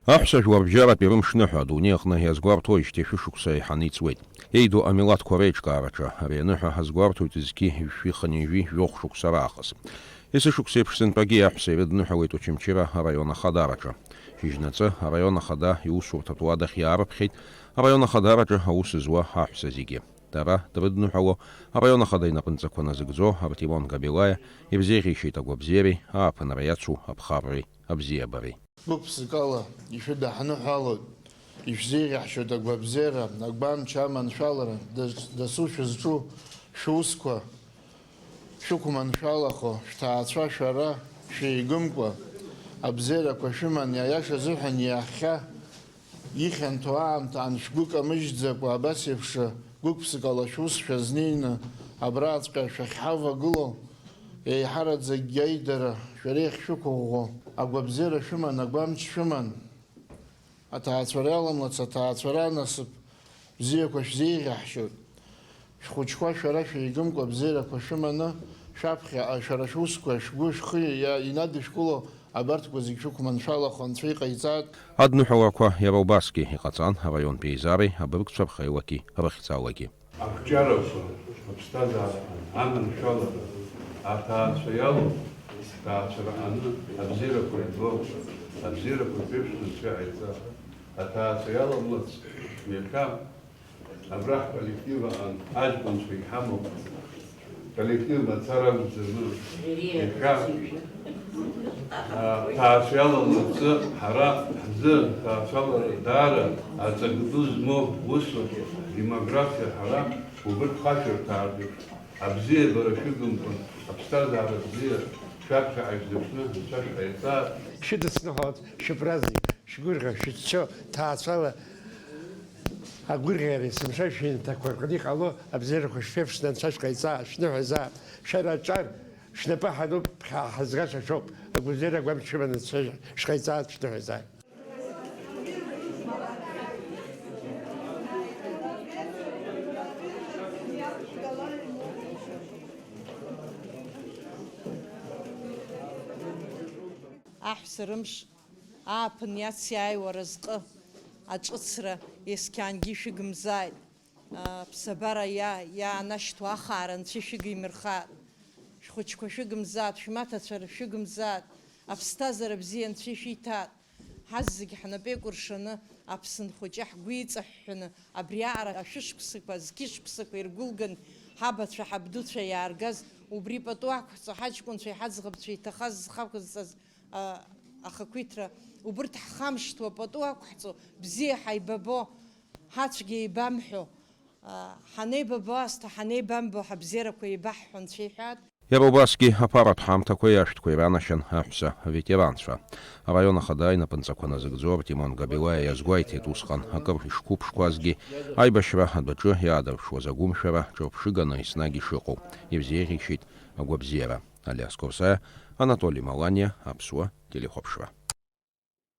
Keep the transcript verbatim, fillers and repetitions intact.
Аҳәса жәларбжьаратәи рымшныҳәа адунеи аҟны иазгәарҭоижьҭеи шәышықәса еиҳаны иҵуеит. Еидоу амилаҭқәа реиҿкаараҿы ари аныҳәа ҳазгәарҭоит зқьи жәшәи хынҩажәи жәохә шықәса раахыс. Есышықәса еиԥш сынтәагьы аҳәса ирыдныҳәалеит Очамчыра араион ахадараҿы. Шьыжьнаҵы араион ахада иусурҭатә уадахь иаарыԥхьеит араион ахадараҿы аус зуа аҳәса зегьы. Дара дрыдныҳәало араион ахада инапынҵақәа назыгӡо Артемон Габилаиа ирзеиӷьеишьеит агәабзиареи ааԥынра иацу аԥхарреи абзиабареи. Гәык-ԥсыкала ишәыдаҳныҳәалоит, ишәзеиӷьаҳшьоит агәабзиара, агәамч, аманшәалара, дас-, дасу шәызҿу шәусқәа шәықәманшәалахо, шәҭаацәа шәара шәеигымкәа, абзиарақәа шәыман, иаиаша азыҳәан иахьа ихьанҭоу аамҭа аншәгәы камыжьӡакәа, абас еиԥш гәык-ԥсыкала шәус шәазнеины абраҵәҟьа шәахьҳавагылоу, еиҳараӡакгьы аидара шәара иахьшәықәыӷәӷәо, агәабзиара шәыман, агәамч шәыман, аҭаацәара иаламлац, аҭаацәара анасыԥ бзиақәа шәзеиӷьаҳшьоит. Шәхәыҷқәа шәара шәеигымкәа абзиарақәа шәыманы, шәаԥхьаҟа шәара шәусқәа шәгәы шәхы иа-, инадышәкыло абарҭқәа зегь шәықәманшәалахо Анцәа иҟаиҵааит. Адныҳәалақәа иара убасгьы иҟаҵан араионтәи еизареи абыргцәа рхеилаки рыхьӡалагьы. Ақәҿиарақәа, аԥсҭазаара, аманшәалара, аҭаацәа иалоу, ҭаацәараҳаны абзиарақәа ирбо, абзиарақәа рԥеиԥш Анцәа иҟаиҵа, аҭаацәа иаламлац, иахьа абра ҳколлектив аҟан аҷкәынцәа иҳамоуп, коллектив мацара акәӡаны, иахьа, а, ҭаацәа иаламлацы ҳара ҳзы ҭаацәалара даара аҵак ду змоу усуп, демографиа ҳара убырҭ хашәырҭаартә еиԥш, абзиабара шәыгымкәан, аԥсҭазаара бзиа шәаԥхьаҟа ишәзыԥшны Анцәа шәҟаиҵааит. Шәыдысныҳәалоит шәыпраздник, шәгәырӷьа, шәыччо, ҭаацәала агәырӷьара, есымша шәҩымҭақәа рҟны иҟало абзиарақәа шәеиԥшны Анцәа шәҟаиҵа, шәныҳәаза, шәара аҿар шәнапы ҳануп, ҳа-, ҳазгашашоуп, агәабзиара агәамч шәыманы Анцәа шәҟаиҵа, шәныҳәаза. Аҳәса рымш, ааԥын иациааиуа разҟы, аҿыцра, есқьаангьы ишәыгымзааит. Аԥсабара иа-, иаанашьҭуа ахаара Анцәа ишәыгимырхааит. Шәхәыҷқәа шәыгымзааит, шәмаҭацәа шәыгымзааит, аԥсҭазаара бзиа Анцәа ишәиҭааит. Ҳазегь ҳнапы еикәыршаны, Аԥсны хәыҷы ҳгәы иҵаҳәҳәаны, абриаҟара ашәышықәсақәа, азқьышықәсақәа иргәылган, ҳабацәа, ҳабдуцәа иааргаз, убри пату ақәҵо, ҳаҷкәынцәа, ҳаӡӷабцәа иҭахаз зхақәызҵаз, а, ахақәиҭра, убырҭ ҳхамышҭуа, пату ақәҳҵо, бзиа ҳаибабо, ҳацәгьа еибамҳәо, а, ҳанеибабо аасҭа, ҳанеибамбо, ҳабзиарақәа еибаҳҳәо Анцәа иҳәаат. Иара убасгьы аԥаратә ҳамҭақәеи ашәҭқәеи ранашьан аҳәса аветеранцәа. Араион ахада инапынҵақәа назыгӡо Артемон Габилаиа иазгәеиҭеит, усҟан акыр ишқәыԥшқәазгьы, аибашьра адәаҿы иаадырԥшуаз агәымшәара ҿырԥшыганы еснагь ишыҟоу, ирзеиӷьеишьеит агәабзиара. Алиас Корсаиа, Анатоли Маланиа, Аԥсуа телехәаԥшра.